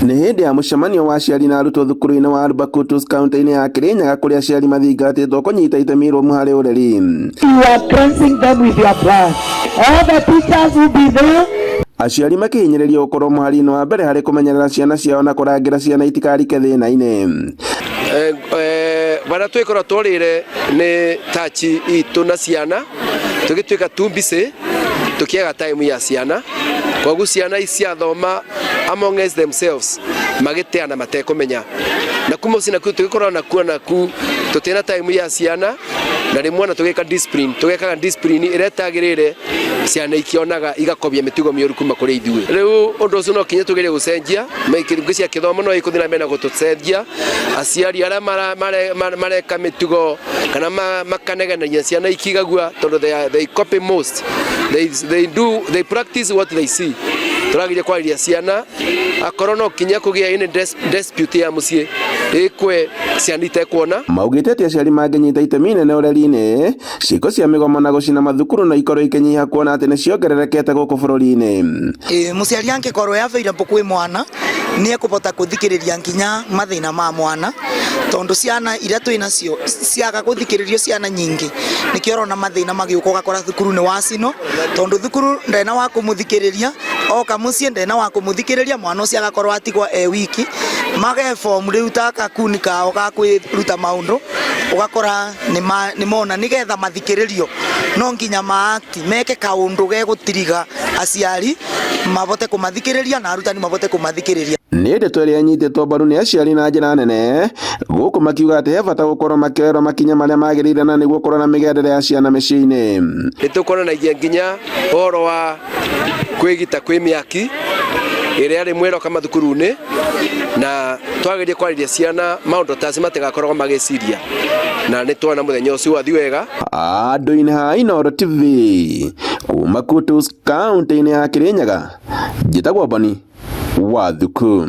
Nĩ hĩndĩ ya mũcemanio wa aciari na arutwo thukuru-inĩ wa Albakutus kaunti-inĩ ya Kirinyaga kũrĩa aciari mathingatĩtwo kũnyita itemi irũmu harĩ ũreri. You are cleansing them with your blood. All the teachers will be there. Aciari makĩhinyĩrĩrio gũkorwo mũhari-inĩ wa mbere harĩ kũmenyerera ciana ciao na kũrangĩra ciana itikarike thĩna-inĩ. Barĩa twĩkorwo tũrĩre nĩ tachi itũ na ciana tũgĩtuĩka too busy tũkĩaga time ya ciana koguo ciana ciathoma amongst themselves magĩteana matekũmenya na kuma ũcio nakuo tũgĩkorwo nakuo naku tũtirĩ na time ya ciana na rĩmwe ona tũgĩka discipline tũgekaga discipline ĩrĩa ĩtagĩrĩire ciana ikĩonaga igakobia mĩtugo mĩũru kuma kũrĩ ithuĩ. Rĩu ũndũ ũcio no kinya tũgerie gũcenjia ngũ cia kĩthomo no ikũthiĩ na mbere na gũtũcenjia aciari arĩa mareka mĩtugo kana makanegenagia ciana ikigagua tondũ they copy most, they do, they practice what they see. Tũrageria kwarĩria ciana akorwo no kinya kũgĩa any dispute ya mũciĩ ĩkwe ciana itekuona. Maugĩte atĩ aciari mangĩnyita itemi inene ũreri-inĩ, ciĩko cia mĩgomo na gũcina mathukuru no ikorwo ikĩnyiha kuona atĩ nĩ ciongererekete gũkũ bũrũri-inĩ. Mũciari angĩkorwo e available kwĩ mwana nĩ ekũbota kũthikĩrĩria nginya mathĩna ma mwana tondũ ciana iria twĩ nacio ciaga gũthikĩrĩrio ciana nyingĩ nĩkĩo ũrona mathĩna magĩũka ũgakora thukuru nĩ wacino tondũ thukuru ndena wa kũmũthikĩrĩria oka mũciĩ ndena wa kũmũthikĩrĩria mwana ũcio agakorwo atigwo e wiki mageform rĩu ta gakuni kao ga kwĩruta maũndũ ũgakora nĩmona nĩgetha mathikĩrĩrio no nginya ma-act meke kaũndũ gegũtiriga aciari mabote kũmathikĩrĩria na arutani mabote kũmathikĩrĩria. Nĩ ndeto ĩrĩa ĩnyitĩtwo mbaru nĩ aciari na njĩra nene gũkũ makiuga atĩ he bata gũkorwo makĩoerwo makinya marĩa magĩrĩire na nĩguo kũrora mĩgendere ya ciana mĩciĩ-inĩ. Nĩ tũkuonanagia nginya ũhoro wa kwĩgita kwĩ mĩaki ĩrĩa rĩmwe ĩroka mathukuru-inĩ na twageria kwarĩria ciana maũndũ ta acio matigakoragwo magĩciria na nĩ tuona mũthenya ũcio wathi wega. Andũ-inĩ ha Inooro TV kuma Kutus kaunti-inĩ ya Kirinyaga, njĩtagwo Boni wa Thuku.